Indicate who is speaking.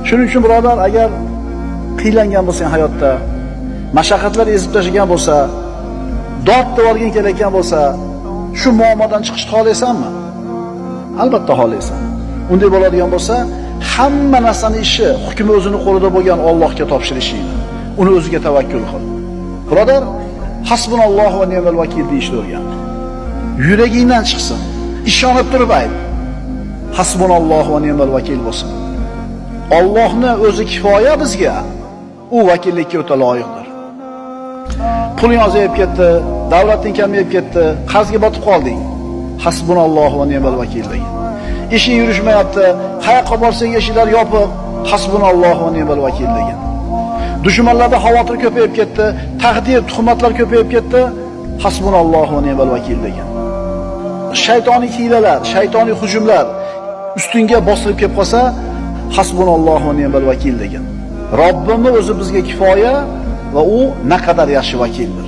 Speaker 1: Shuning uchun birodar, agar qiylangan bo'lsang hayotda, mashaqqatlar ezib tashlagan bo'lsa, dod devorging kelayotgan bo'lsa, shu muammodan chiqishni xohlaysanmi? Albatta xohlaysan. Unday bo'ladigan bo'lsa, hamma narsani ishi, hukmi o'zini qo'lida bo'lgan Allohga topshirishingni, uni o'ziga tavakkul qil. Birodar, hasbunallohu va ni'mal vakil deyishni o'rgan. Yuragingdan chiqsin. Ishonib turib ayt. Hasbunallohu va ni'mal vakil bo'lsin. Allohni o'zi kifoya bizga. U vakillikka o'ta loyiqdir. Puling ozayib ketdi, davlating kamayib ketdi, qarzga botib qolding. Hasbunallohu va ni'mal vakil degin. Ishing yurishmayapti, qayoqqa borsang eshiklar yopiq. Hasbunallohu va ni'mal vakil degin. Dushmanlarda xavotir ko'payib ketdi, tahdid, tuhmatlar ko'payib ketdi. Hasbunallohu va ni'mal vakil degin. Shaytoniy hiylalar, shaytoniy hujumlar ustingga bostirib kelib qolsa, hasbunallohu va ni'mal vakil degin. Robbimni o'zi bizga kifoya va u naqadar yaxshi vakildir.